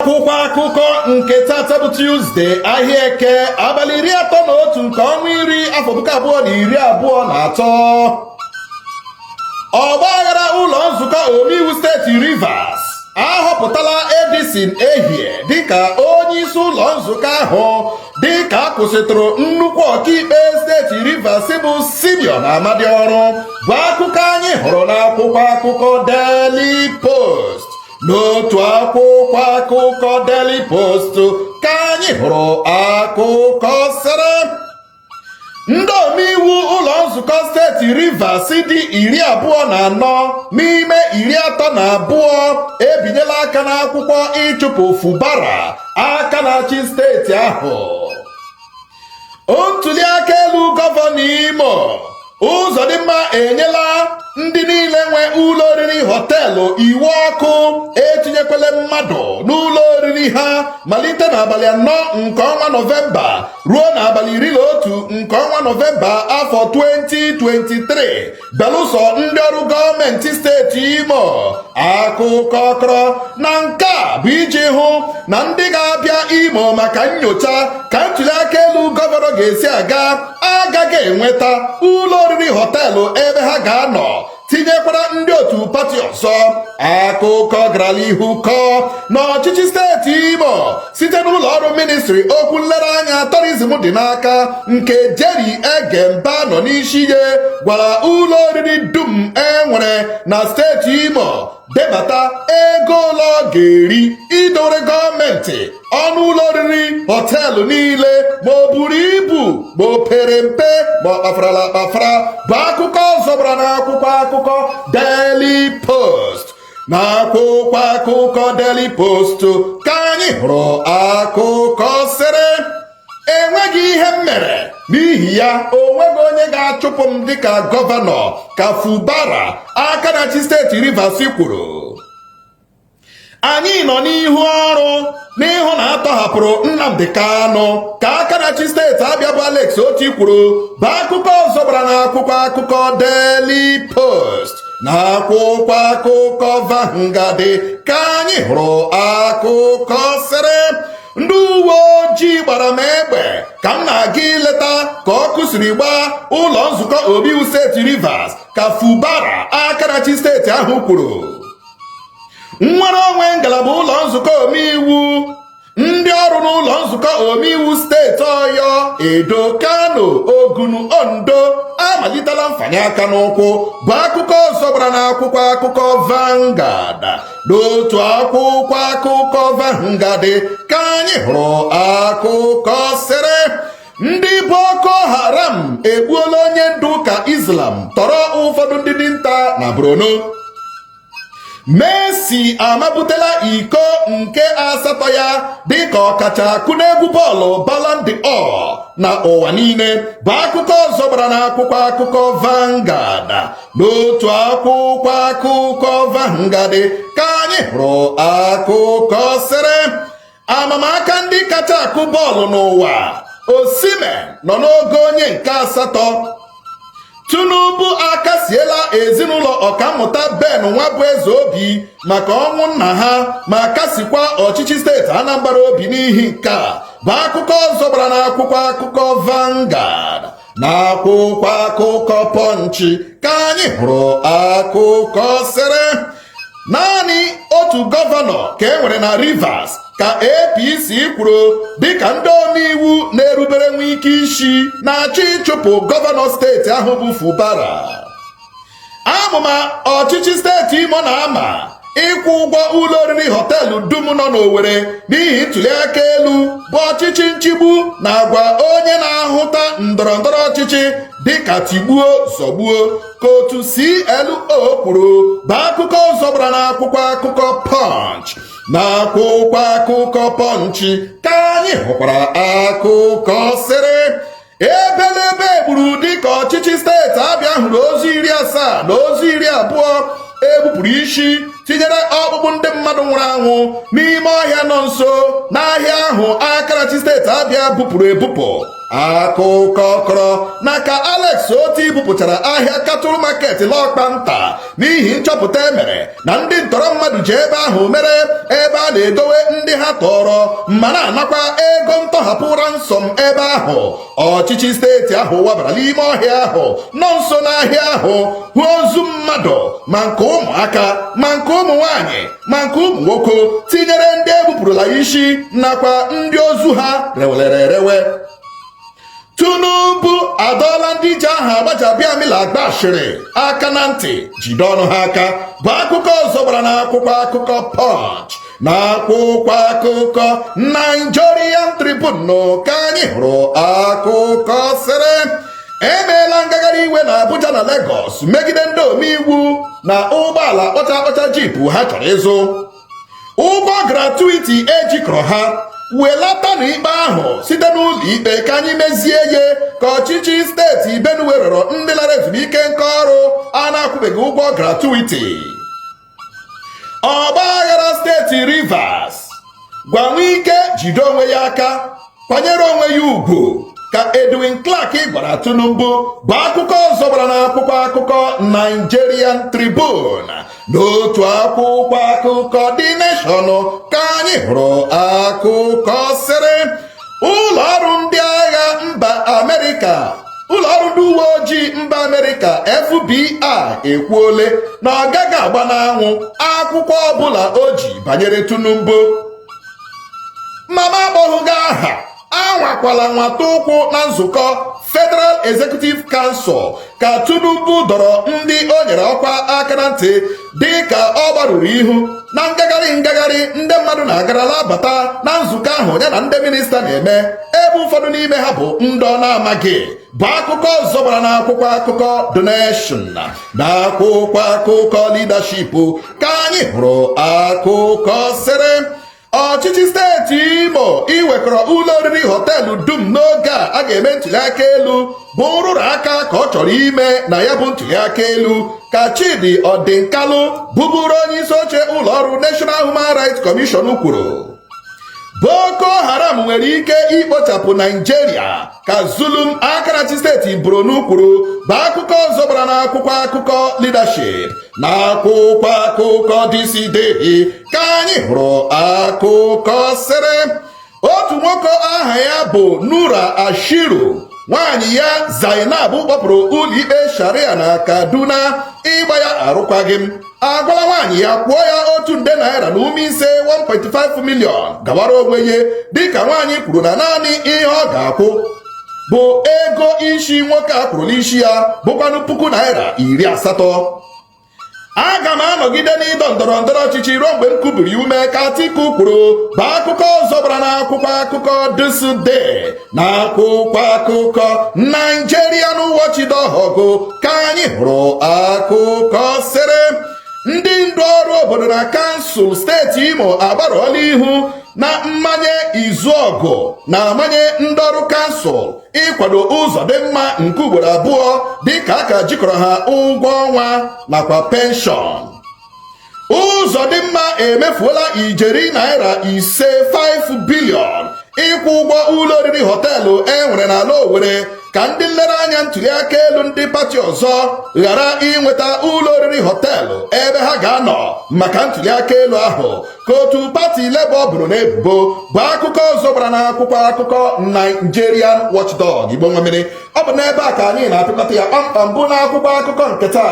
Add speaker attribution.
Speaker 1: N'akwụkwọ akụkọ nke tata bụ Tuesday, ahịa Eke, abalị 31 nke ọnwa 10, afọ 2023, ọgbaghara ụlọ nzukọ omeiwu steeti Rivers ahọpụtala Edison Ehie dịka onye isi ụlọ nzukọ ahụ, dịka a kwụsịtụrụ nnukwu ọkaikpe steeti Rivers bụ Simeon Amadi ọrụ, bụ akụkọ anyị hụrụ n'akwụkwọ akụkọ Daily Post. N'otu akwụkwọ akụkọ Daily Post ka anyị hụrụ akụkọ sịrị ndị omeiwu ụlọ nzukọ steeti Rivers dị 24 n'ime 32 ebinyela aka n'akwụkwọ ịchụpụ Fubara, aka na-achị steeti ahụ. Ntuli aka elu gọvanọ Imo, Ụzọdịmma enyela ndị niile nwe ụlọ oriri họteelụ iwu ọkụ etinyekwele mmadụ n'ụlọ oriri ha malite n'abalị 4 nke ọnwa Nọvemba ruo n'abalị 11 nke ọnwa Nọvemba afọ 2023, belụsọ ndị ọrụ gọọmenti steeti Imo. Akụkọ kọrọ na nke a bụ iji hụ na ndị ga-abịa Imo maka nyocha ka ntuli aka elu gọvanọ ga-esi aga agaghị enweta ụlọ oriri họteelụ ebe ha ga-anọ, tinyekwara ndị otu pati ọzọ. Akụkọ gara ihu kọọ na ọchịchị steeti Imo site n'ụlọ ọrụ ministri okwu nlereanya tourism dị n'aka nke Jerry Egemba nọ n'isi ihe gwara ụlọ oriri dum e nwere na steeti Imo debata ego ole ọ ga-eri idowere gọọmenti ọnụ ụlọ oriri họteelụ niile, ma o buru ibu, ma o pere mpe, ma ọ kpafarala akpafara, bụ akụkọ ọzọ gbara n'akwụkwọ akụkọ Daily Post. N'akwụkwọ akụkọ Daily Post ka anyị hụrụ akụkọ sịrị enweghị ihe m mere, n'ihi ya o nweghị onye ga-achụpụ m dịka gọvanọ, ka Fubara, aka na-achị steeti Rivers, kwuru. Anyị nọ n'ihu ọrụ n'ịhụ na atọhapụrụ Nnamdi Kanu, ka aka na-achị steeti Abịa bụ Alex Oti kwuru, bụ akụkọ ọzọ gbara n'akwụkwọ akụkọ Daily Post. Na akwụkwọ akụkọ Vanguard ka anyị hụrụ akụkọ sịrị ndị uwe ojii gbara m egbe ka m na-aga ileta ka ọkụ siri gbaa ụlọ nzukọ omeiwu steeti Rivers, ka Fubara, aka na-achị steeti ahụ, kwuru. Nnwere onwe ngalaba ụlọ nzukọ omeiwu, ndị ọrụ n'ụlọ nzukọ omeiwu steeti Ọyọ, Edo, Kano, Ogunu, Ondo amalitela mfanye aka n'ụkwụ, bụ akụkọ ọzọ gbara n'akwụkwọ akụkọ Vanguard. N'otu akwụkwọ akụkọ Vanguard ka anyị hụrụ akụkọ sịrị ndị Boko Haram egbuola onye ndu ụka Islam, tọrọ ụfọdụ ndị dinta na Borno. Messi amabutela iko nke asatọ ya dịka ọkacha akụ n'egwu bọọlụ Ballon d'Or na ụwa niile, bụ akụkọ ọzọ gbara n'akwụkwọ akụkọ Vanguard. N'otu akwụkwọ akụkọ Vanguard ka anyị hụrụ akụkọ sịrị amamaka ndị kacha akụ bọọlụ n'ụwa, Osimhen nọ n'ogo onye nke asatọ. Tinubu akasiela ezinụlọ ọkammụta Ben Nwabueze obi maka ọnwụ nna ha, ma kasikwa ọchịchị steeti Anambra obi n'ihi nke a, bụ akụkọ ọzọ gbara n'akwụkwọ akụkọ Vanguard. N'akwụkwọ akụkọ Punch ka anyị hụrụ akụkọ sịrị naanị otu gọvanọ ka e nwere na Rivers, ka APC kwuru, dịka ndị omeiwu na-erubere Wike isi na-achọ ịchụpụ gọvanọ steeti ahụ bụ Fubara. Amụma ọchịchị steeti Imo na-ama ịkwụ ụgwọ ụlọ oriri họteelụ dum nọ n'Owerri n'ihi ntuli aka elu bụ ọchịchị nchigbu na agwa onye na-ahụta ndọrọndọrọ ọchịchị dịka tigbuo zọgbuo, ka otu CLO kwuru, bụ akụkọ ọzọ gbara n'akwụkwọ akụkọ Punch. N'akwụkwọ akụkọ Punch ka anyị hụkwara akụkọ sịrị ebelebe gburu dịka ọchịchị steeti Abịa hụrụ ozu 70 na ozu 20 egbupụrụ isi, tinyere ọkpụkpụ ndị mmadụ nwụrụ anwụ n'ime ọhịa nọ nso n'ahịa ahụ aka na-achị steeti Abịa bupụrụ ebupụ. Akụkọ kọrọ na ka Alex Otti bupụchara ahịa Cattle Market Lọkpanta n'ihi nchọpụta emere na ndị ntọrọ mmadụ ji ebe ahụ mere ebe a na-edowe ndị ha tọrọ ma na-anakwa ego ntọhapụ ransom ebe ahụ. Ọchịchị steeti ahụ wabara n'ime ọhịa ahụ nọ nso n'ahịa ahụ, hụ ozu mmadụ, ma nke ụmụaka, ma nke ụmụ nwanyị, ma nke ụmụ nwoke, tinyere ndị egbupụrụla isi nakwa ndị ozu ha rewelere erewe. Tinubu adọọla ndị ji aha Gbajabiamila agba ashịrị aka na ntị jide ọnụ ha aka, bụ akụkọ ọzọ gbara n'akwụkwọ akụkọ Punch. Na akwụkwọ akụkọ Nigerian Tribune ka anyị hụrụ akụkọ sịrị emeela ngagharị iwe na Abuja na Lagos megide ndị omeiwu na ụgbọala kpọcha kpọcha jeep ha chọrọ ịzụ. Ụgwọ gratuity ejikọrọ ha welatanụ ikpe ahụ site n'ụlọ ikpe ka anyị mezie ye, ka ọchịchị steeti Benue rịọrọ ndị lara ezumike nka ọrụ a na-akwụbeghị ụgwọ gratuity. Ọgba aghara steeti Rivers, gwa Wike jide onwe ya aka, kwanyere onwe ya ugwu, ka Edwin Clark gwara Tinubu, bụ akụkọ ọzọ gbara n'akwụkwọ akụkọ Nigerian Tribune. N'otu akwụkwọ akụkọ The Nation ka anyị hụrụ akụkọ sịrị ụlọ ọrụ ndị agha mba Amerịka, ụlọ ọrụ ndị uwe ojii mba Amerịka FBI ekwuole na ọ gaghị agba n'anwụ akwụkwọ ọbụla o ji banyere Tinubu. Mama akpọghụghị aha, anwakwala nwata ụkwụ na nzukọ Federal Executive Council, ka Tinubu dọrọ ndị o nyere ọkwa aka na ntị dị ka ọ gbarụrụ ihu na ngagharị ngagharị ndị mmadụ na-agarala abata na nzukọ ahụ ya na ndị minista na-eme, ebe ụfọdụ n'ime ha bụ ndị ọ na-amaghị, bụ akụkọ ọzọ gbara n'akwụkwọ akụkọ The Nation. Na akwụkwọ akụkọ Leadership ka anyị hụrụ akụkọ sịrị ọchịchị steeti Imo iwekọrọ ụlọ oriri họteelụ dum n'oge a a ga-eme ntụliaka elu bụ nrụrụ aka ka ọ chọrọ ime na ya bụ ntụliaka elu, ka Chidi Ọdịnkalụ bụbụrụ onye isi oche ụlọ ọrụ National Human Rights Commission kwuru. Boko Haram nwere ike ikpochapụ Naijiria, ka Zulum Akarachi steeti Borno kwuru, bụ akụkọ ọzọ gbara n'akwụkwọ akụkọ Leadership. Na akwụkwọ akụkọ DCD ka anyị hụrụ akụkọ sịrị otu nwoke aha ya bụ Nura Ashiru, nwaanyị ya Zainab kpọpụrụ ụlọikpe Sharia na Kaduna ịgba ya arụkwaghịm, agwala nwaanyị ya kwụọ ya 1 nde naira na ume ise, 1.5 million, gawara onwe ya, dịka nwaanyị kwuru na naanị ihe ọ ga-akwụ bụ ego isi nwoke a kwụrụ n'isi ya, bụkwanụ ₦80,000. Aga m anọgide n'ịdọ ndọrọ ndọrọ ọchịchị ruo mgbe m kubiri ume, ka Atiku kwuru, bụ akụkọ ọzọ gbara n'akwụkwọ akụkọ ThisDay. Na akwụkwọ akụkọ Nigerian Watchdog ka anyị hụrụ akụkọ sịrị ndị ndu ọrụ obodo na kansụl steeti Imo agbarụọla ihu na mmanye izu ọgụ na-amanye ndị ọrụ kansụl ịkwado ụzọ dị mma nke ugboro abụọ, dịka a ka jikọrọ ha ụgwọ ọnwa nakwa pension. Ụzọ dị mma emefuola ijeri naira 5, 5 billion, ịkwụ ụgwọ ụlọ oriri họteelụ e nwere n'ala Owerri ka ndị nlereanya ntụliaka elu ndị pati ọzọ ghara inweta ụlọ oriri họteelụ ebe ha ga-anọ maka ntụliaka elu ahụ, ka otu pati Labour bụrụ n'ebubo, bụ akụkọ ọzọ gbara n'akwụkwọ akụkọ Nigerian Watchdog. Igbo nwe mmiri, ọ bụ n'ebe a ka anyị na-apịkọta ya kpamkpam bụ n'akwụkwọ akụkọ nke taa.